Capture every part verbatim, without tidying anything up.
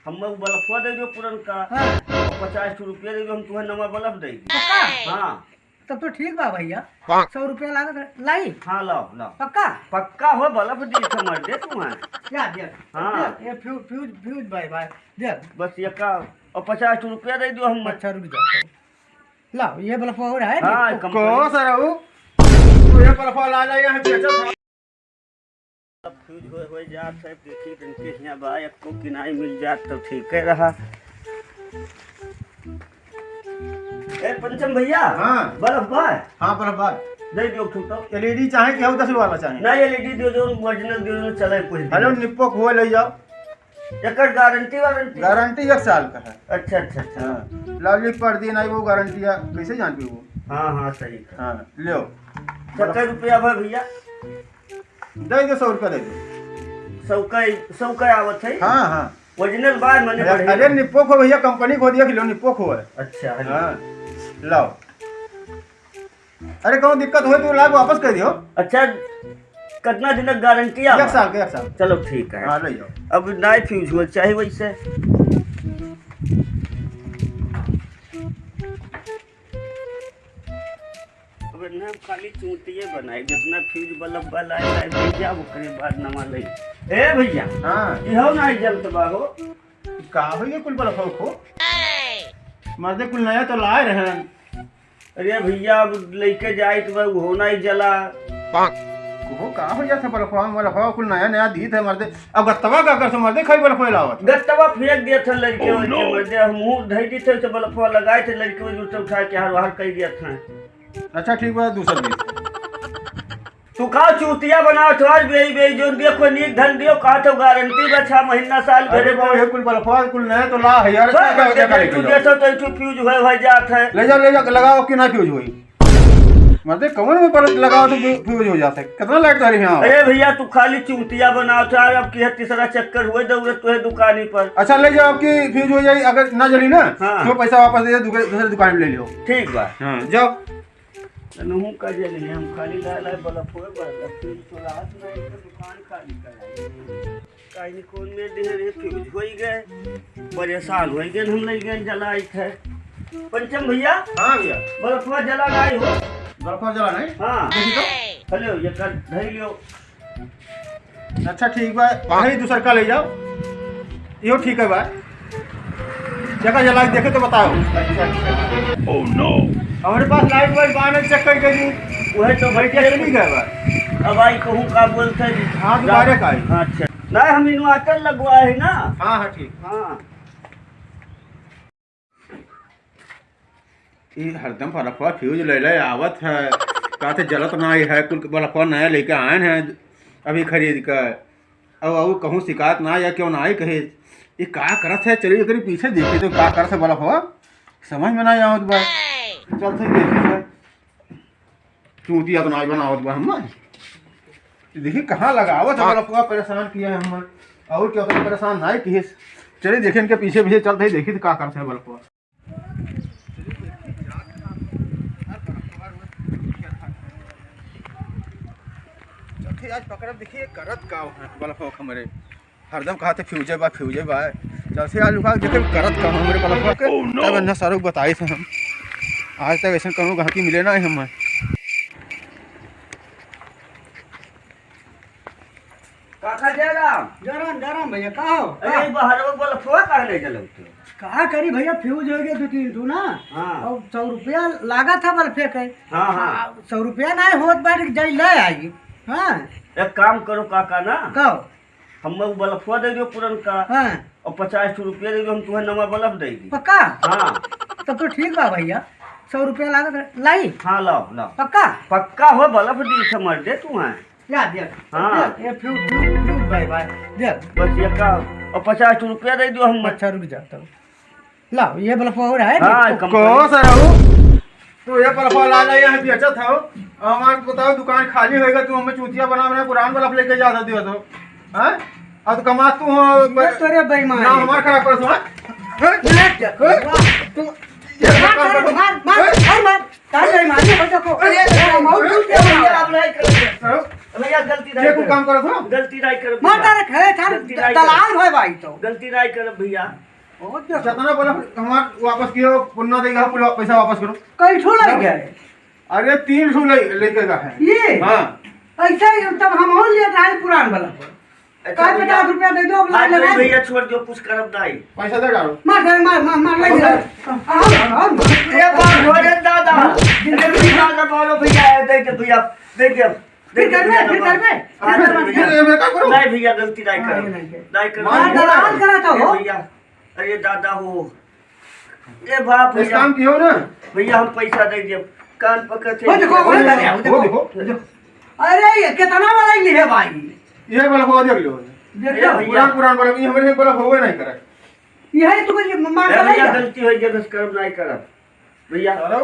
हम वो बल्बवा दे दियो पुरनका। हाँ। और पचास ठो रुपया दे दियो, हम तुम्हें नवा बल्ब दे दी। पक्का? हाँ। तब तो ठीक बा भैया। सौ रुपया लागत है, लाई? हाँ, लाओ, लाओ। पक्का? पक्का हो, बल्ब दी समझ दे तुम्हें। या, या। हाँ। ये फ्यूज, फ्यूज, फ्यूज भाई, भाई, दे। बस ये का, और पचास ठो रुपया दे दियो हम। अच्छा, रुक जाओ। लाओ, ये बल्ब और है? हाँ, कंपनी। कौन सा रहू? तू ये बल्ब ला, ला, यहाँ बेचत है। अब फ्यूज होए, होए जात है, देखी इनके हियाँ बा, एको किनाई मिल जात तो ठीक है रहा। ए, पंचम भैया, हाँ। बल्ब बा? हाँ, बल्ब बा। दे दियो, उठू तो। एलईडी चाहे कि हऊ दस वाला चाहे? ना, एलईडी दियो, जो ओरिजिनल दियो, जो चले कुछ दिन। हेलो, निप्पो को ले जाओ। एकर गारंटी वारंटी? गारंटी एक साल का है। अच्छा, अच्छा, अच्छा। हाँ, लवली पर दिन आई वो गारंटी है, कैसे जान पी वो? हाँ, हाँ, सही कहा। हाँ, लो। सत्तर रुपया भा भैया? दे दो, सौ रुपया दे दो। सौ का, सौ का आवत है? हाँ, हाँ। ओरिजिनल बा, मने अरे, बढ़िया। अरे, निप्पो को भैया, कंपनी को दिया कि लो, निप्पो को है। अच्छा, है। हाँ, लाओ। अरे, कौनो दिक्कत होई तो लाग वापस कर दियो। अच्छा, कितना दिन तक गारंटी है? एक साल के, एक साल। चलो, ठीक है। हाँ, ले जाओ। अब नाई फ्यूज होए चाहे वैसे। अब इन्हें खाली चूतिए बनाए, जितना फ्यूज बल्ब वाला है, लाए दे जाओ, ओकरे बाद नवा ले। ए भैया, हाँ। इहो नाई जलत बा हो। का हो ये कुल बल्ब हो? मर्दे, कुल नया तो लाए रहन। अरे भैया, अब लेके जाए तो भाई, उहो नाई जला। ओहो, का हो जात है बल्बवा? बल्बवा कुल नया नया दीत है मर्दे। अब गत्तवा का कर से मर्दे, खाई बल्बवा लावत। गत्तवा फेंक दिया था लड़के वड़के मर्दे, हम मुंह धई दी थे, तो बल्बवा लगाए थे, लड़के वड़के उठा उठा के हर बाहर कर दिया था। अच्छा, ठीक बा, दूसर दीत। तू का चूतिया बनावत हो आज? बेई, बेई, जोन दियो, कोई नीक धन दियो, कहा तो गारंटी बा, छह महीना, साल अरे भरे बाबा, का। ये कुल बल्बवा, कुल नया तो ला है यार, बस, क्या, क्या, क्या जब करेगा तू जो? देतो तो एक ठो फ्यूज होए, होए जात है। ले जा, ले जा, लगाओ कि ना फ्यूज होई। मर्दे, कौन में बल्ब लगाओ तो फ्यू-, फ्यूज हो जाता है? कितना लाइट धरी है यहाँ? अरे भैया, तू खाली चूतिया बनावत है, अब की है तीसरा चक्कर हुए दौड़त तो है दुकानी पर। अच्छा, ले जाओ, अब की फ्यूज हो जाई, अगर ना जली ना, हाँ। तो पैसा वापस दे दे, दूसरे, दूसरे दुकान में ले लियो। ठीक बा। हाँ, जाओ। नहू का जनी, हम खाली लाए लाए बल्ब होए बा, अब फ्यूज तो रात में एक दुकान खाली कराई। काहे नहीं कौन में देह रे, फ्यूज होई गए, परेशान होई गए, हम नहीं गए जलाई थे। पंचम भैया, हाँ भैया। बल्बवा जला नहीं हो? बल्बवा जला नहीं? हाँ। देखी तो। हेलो, ये कर धई लियो। अच्छा, ठीक बा, वही दूसर का ले जाओ, यो ठीक है बा। जगह जला के देखे तो बताओ। अच्छा, अच्छा। Oh no! हमारे पास लाइट वाइट बा नहीं, चेक करके दी। वही तो भाई, क्या चली गया बा? अब आई कहूँ का बोलते हैं? हाँ, दोबारा का आई। हाँ, अच्छा। नहीं, हम इन्वर्टर लगवा है ना। हाँ, हाँ, ठीक। हाँ। ई हरदम बल्बवा फ्यूज ले ले आवत है, कहते जलत नाई है, कुल बल्बवा नया लेके आए हैं अभी खरीद कर। अब, अब कहूँ शिकायत ना या क्यों ना आई कहे, ये का करत है, चलिए एकरी पीछे देखी तो का करत है बल्बवा, समझ में ना आवत बा। चलते ही देखी है, चूतिया तो नाई बनावत बा हम। देखी कहाँ लगावत है बल्बवा, परेशान किया है हम, और क्या होता है, परेशान नाई किए। चलिए देखी इनके पीछे पीछे चलते ही देखी तो का करत है बल्बवा। चलते आज पकड़ब, देखिए करत का है बल्बवा हमरे। हरदम कहते फ्यूजे बा, फ्यूजे बा। चलते आज लुका देखे करत का हमरे बल्बवा के। Oh no! तब इन्हें सारू बताई थे हम। आज तक ऐसा कौनो गहकी मिले ना है हमें। काका जयराम। जयराम, जयराम भैया, का हो? अरे, का? ई बहरवा बल्बवा काहे नहीं जलत हो? का करी भैया, फ्यूज हो गया दो तीन ठो ना। हाँ। और सौ रुपया लागत है बल्बे के। हाँ, हाँ। आ, सौ रुपया नहीं होत बाटे, जाई ले आई। हाँ। एक काम करो काका ना। का हो? हम वो बल्बवा दे दियो पुरनका। हाँ। और पचास ठो रुपया दे दियो, हम तुम्हें नवा बल्ब दे दी। पक्का? हाँ। तब तो ठीक बा भैया, सौ रुपया लागत है, लाई? हाँ, लाओ, लाओ। पक्का? पक्का हो, बल्ब दी समझ दे तुम्हें। या, दे। हाँ। दे, ये फ्यूज, फ्यूज, फ्यूज भाई, भाई, दे। बस ये का, और पचास रुपया दे दियो हम। अच्छा, रुक जाता हूँ। लाओ, ये बल्ब और है? हाँ, कंपनी। कौन सा रहू? तू ये बल्ब ला, ला, यहाँ बेचत हो। हमारे बताओ, दुकान खाली होएगा, तू हमें चूतिया बना, बना, पुरान बल्ब लेके जाता दियो तो। हाँ? अब तो कमा तू हो, ये तो रे बेईमान ना है। हमारे खराब कर, हाँ? हाँ? ले जा। हाँ? तू ये मार, काम मार, कर। मार, मार, हाँ? मार, मार। का बेईमानी हो देखो। अरे, अरे, मार, मार, मार। आप नहीं कर सकते हो। भैया, गलती नहीं ये कुल करब। काम करत हो? गलती नहीं करब मार भैया। तारे खड़े ठार गलती नहीं दलाल करब। है भाई तो। गलती नहीं करब भैया। बहुत देर। जितना बोला हमार वापस कियो, पुन्ना देगा, पूरा पैसा वापस करो। कई ठो लग गए? अरे तीन ठो ले, लेके का है। ये? हाँ। ऐसा ही तब हम और लेत रहे पुरान वाला पर। अच्छा काहे भैया। पचास रुपया दे दो, अब हाँ, लाइन लगाए। भैया छोड़ दो, कुछ करब नहीं। पैसा दे डालो। मार, मार, मार, मार, मार, लग गया। आओ, आओ, आओ। ये बात हो रे दादा। हाँ। अरे भैया ना मारो भैया, दे दे भैया, दे दे। फिर करबे, फिर करबे। हाँ, फिर करबे। ये, ये मैं का करूँ? नहीं भैया, गलती नहीं हाँ, करब। ये नहीं करब। नहीं करब। मार, मार, दलाल करा तो नहीं हो। भैया, अरे दादा हो। ए बाप एक भैया। काम कियो ना। भैया हम पैसा दे देब। कान पकड़ के वो देखो, वो देखो, वो देखो। अरे ये कितना वाला ही है भाई? ये वाला हो देख लो। देख ए लो। भैया। पुरान, पुरान वाला, ये हमारे वाला होवे नहीं करे। यही तो कोई मार ए का भैया, नहीं गलती हो गई, बस करब नहीं करब। भैया। अरे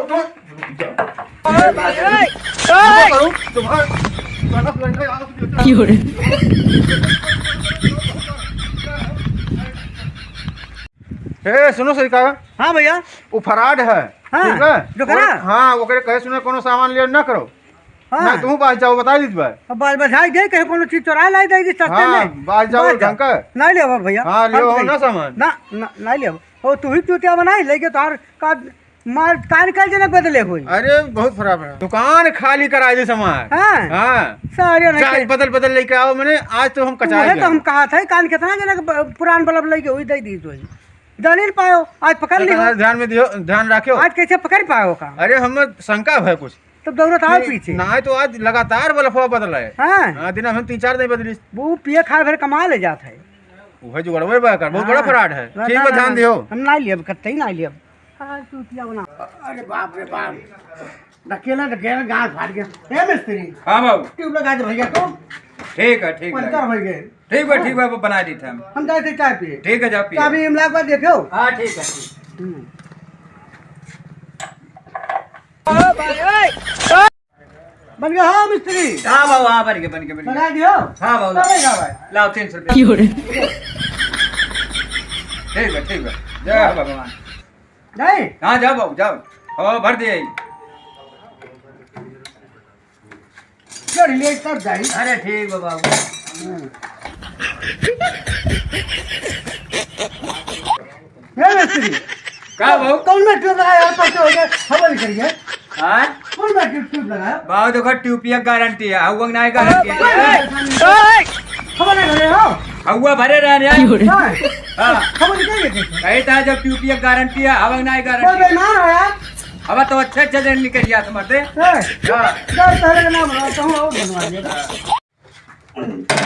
तो तुम्हारा गलत लड़का यार। की हो रे? ए, सुनो सरकार। हाँ भैया। वो फराड है। हाँ, ठीक है? जो करा? ओकरे, हाँ, ओकरे कहे सुने कोनो सामान ले ना करो। हाँ। ना, तुम बाज जाओ, बता दीजिए भाई। अब बाज बजाई दे, कहीं कोनो चीज चोरा लाई दे, सस्ते हाँ, में। बाज जाओ, बाज जाओ। ढंग का। नहीं लेबो भैया। हाँ, हम लेबो नहीं। ना सामान। ना, ना, नहीं लेबो। ओ, तू ही चूतिया बनाई, लेके तोहार का मार कान काल जनक बदले होई। अरे, बहुत खराब है। दुकान खाली कराई दे सामान। हाँ। हाँ। सारे नहीं चाय के- बदल बदल लेके आओ, मैंने आज तो हम कचाई उहे तो गए। हम कहा था, कान कितना जनक ब-, पुरान बल्ब लेके हुई दे दी तो। जाने न पायो, आज पकड़ लियो। ध्यान में दियो, ध्यान रखियो। आज कैसे पकड़ पायो का? अरे, हम शंका है कुछ। तब दौड़त आओ कि पीछे। ना तो आज लगातार बल्बवा बदला है। हाँ। हाँ, दिन हम तीन चार दिन बदली। वो पिए खाए भर कमा ले जात है। वह जुगड़वे बा कर, बहुत हाँ। बड़ा फराड है। ना, ठीक ना, बा, ना, ध्यान ना। दियो। हम ना लियब, कतई ना लियब। हाँ, चूतिया बना। अरे बाप रे बाप। ढकेला, ढकेला, गांड फाट गया। ए मिस्त्री। हाँ बाबू। ट्यूब लगा दे भैया तो। ठीक है, ठीक है। पंचर हो गए। ठीक बा, हाँ। ठीक बा, बना दी हम। हम जाए थे चाय पिए। ठीक है, जाओ पिए। चाबी हम लाग बाद देखो। हाँ, ठीक है, ठीक। हम्म। बन गया, हाँ, मिस्त्री? हाँ, बाबू, हाँ, बन गया, बन गया, बन गया। बना दियो? हाँ, बाबू, लाओ। चलेगा भाई। लाओ, तीन सौ रुपया। की हो रे? ठीक बा, ठीक बा। जय हो भगवान। जाए? हाँ, जाओ बाबू, जाओ। हाँ, भर दिए। चढ़ ले, तब जाई। अरे, ठीक बा बाबू। हम्म। हे मिस्त्री, का बाबू? कौन में ट्यूब लगाया? पाँच हो गए, हवा निकल गया। हाँ? कौन में ट्यूब, ट्यूब लगाया? बाबू, देखो, ट्यूबिया गारंटी है, हवा नहीं गारंटी है। ओए, ओए, हवा नहीं भरे हो? हवा भरे रहे हैं। की हो रे? हाँ। हाँ। हवा निकल गई कैसे? कही था, जब ट्यूबिया गारंटी है, हवा नहीं कोई गारंटी है। बेईमान हो यार। हवा तो अच्छे, अच्छे दिन निकल गया था, मरते। हाँ। हाँ। दस पहले का नाम बताता हूँ, और बनवा दिया। हाँ।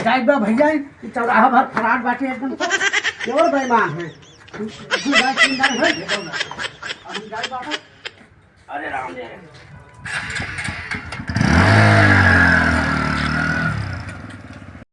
जाइबा भैया, ई चौराहा भर फराड बाटे एकदम। प्योर बेईमान है। दू बार, तीन बार है। अब जाइबा। अरे राम रे।